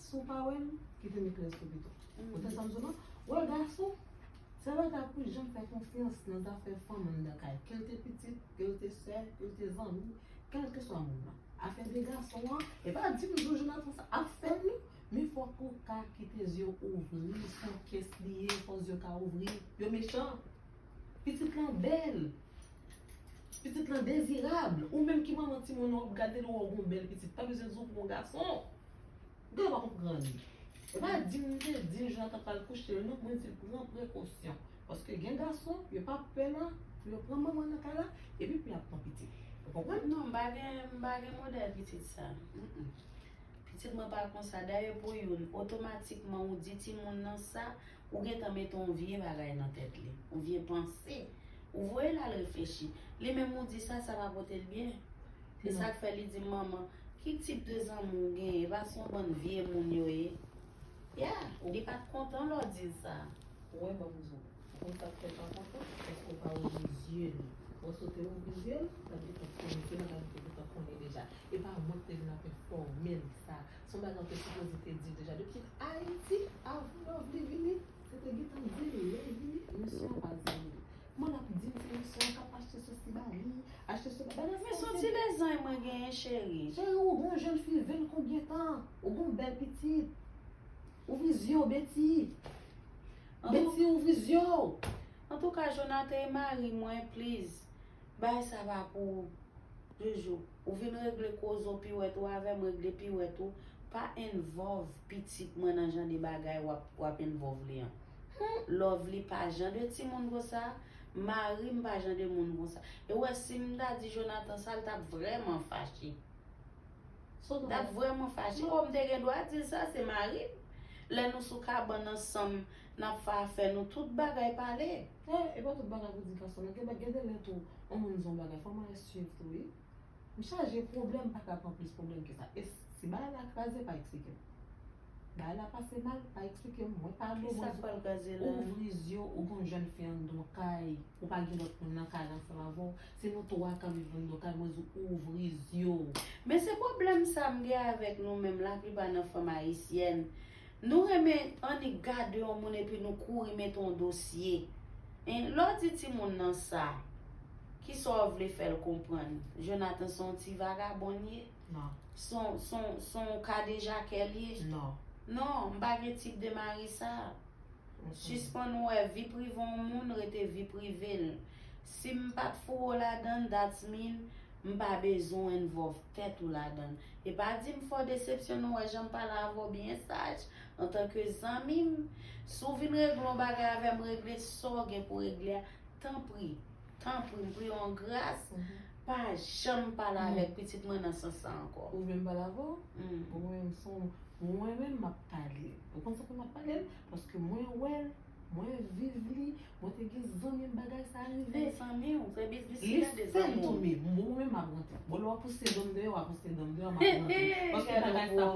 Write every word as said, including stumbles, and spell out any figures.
Si w pa wè m, kite m eklèsi w pito. Ou tande sa m di w lan? Wè gason, se bagay pou janm fè konfyans nan zafè fanm anndan kay. Ke l te pitit, ke l te sè, ke l te zanmi, kèlkeswa moun nan. Afè de gason an, e pa di m di w Jonathan sa ap fè l non, men fòk ou ka kite zye w ouvri, se yon kès li ye, fòk zye w ka ouvri. Yo mechan. Pitit lan bèl. Pitit lan dezirab. Ou menm ki manman timoun nan, w ap gade l, ou wè w gon bèl pitit. Pa bezwen di w pou yon gason. Gade w pa konprann. E pa di m te di Jonathan pral kouche l non, mwen di l pran prekosyon. Paske gen gason, yo pa pè nan pou yo pran manman nan kay la, epi pou y ap pran pitit. Ou konprann? Non, m pa gen, m pa gen modèl pitit sa. Mm-mm. Pitit mwen pa konsa. Dayè pou youn, otomatikman ou di timoun nan sa, ou gentan mete yon vye bagay nan tèt li, yon vye panse. Ou voye l al reflechi. Li menm ou di sa, sa pa pote l byen. Se sa k fè li di m, manman, ki tip de zanmi w genyen? E pa se yon bann vye moun yo ye? Ya, li pa t kontan lè w di l sa. Ou wè, ban m di w, ou konn sa k fè l pa kontan? Paske w pa ouvri zye l. Wè si w te ouvri zye l, l ap gentan konnen, se bagay li te gentan konnen deja. E pa mwen ki te vin ap enfòme l sa. Se yon bagay w te sipoze te di l deja. Depi Ayiti, avan Lovely vini, se te gentan di l, lè l vini, mesye an pa zanmi l. Kòman l ap di m se mesye an k ap achte sosi ba li, achte sosi ba li? Men se yon ti lezanj mwen genyen, cheri. Cheri, ou gon jèn fi venn konbyen tan? Ou gon bèl pitit. Ouvri zye w, Betty. An tou- Betty, ouvri zye w. Antouka, Jonathan e mari mwen, please. Bagay sa pa pou ou. Jojo, ou vin regle koze w piwèt ou avè m, regle piwèt ou. Pa envòv pitit mwen nan jan de bagay w ap, w ap envòv li an. Lovely pa jan de timoun konsa, mari m pa jan de moun konsa. E w wè, si m ta di Jonathan sa, l t ap vrèman fache. L t ap vrèman fache. Oh, m te gen dwa di l sa, se mari m. Lè nou sou kabann ansanm, n ap fè afè nou, tout bagay pale. E, e pa tout bagay pou di gason, men gen, gen de lè tou, yon moun di yon bagay, fò mwen suiv tou, wi. M chaje pwoblèm, pa ka pran plis pwoblèm ke sa. E si bagay la kraze, pa eksplike m. Bagay la pase mal, pa eksplike m. Mwen pa dlo. Kisa k pral kraze la? Ouvri zye w, ou gon jèn fi anndan yon kay, ou pa gen lòt moun nan kay la ansanm avè w. Se nou twa k ap viv anndan yon kay, mwen di w ouvri zye w. Men se pwoblèm sa m gen avèk nou menm, laplipa nan fanm ayisyèn. Nou renmen annik gade yon moun epi nou kouri mete yon dosye. En, lè w di timoun nan sa, kisa w vle fè l konprann? Jonathan se yon ti vagabon l ye? Non. Se yon, se yon, se yon kadejakè l ye? Non. Non, m pa gen tip de mari sa. Sispann wè vi prive yon moun, rete vi prive l. Si m pa t foure w ladan l, that's mean m pa bezwen envòv tèt ou ladan l. E pa di m fè w desepsyon non, wè jan m pale avè w byen saj, antanke zanmi m. Si w vin regle yon bagay avè m, regle sa w gen pou regle a. Tanpri, tanpri, m priye w an gras, pa janm pale avèk pitit mwen nan sans sa ankò. Ou vle m pale avè w? Bon, mwen menm, se yon, mwen menm, m ap pale l. Ou konn sa fè m ap pale l? Paske mwen wè l, mwen viv li, mwen te gen zanmi m, bagay sa rive. Se zanmi w, se biznis li, gade zanmi w. Li fè l tou menm, mwen menm m ap rantre. Bon, lè w ap pouse dan m deyò, w ap pouse dan m deyò, m ap rantre. Paske bagay sa pa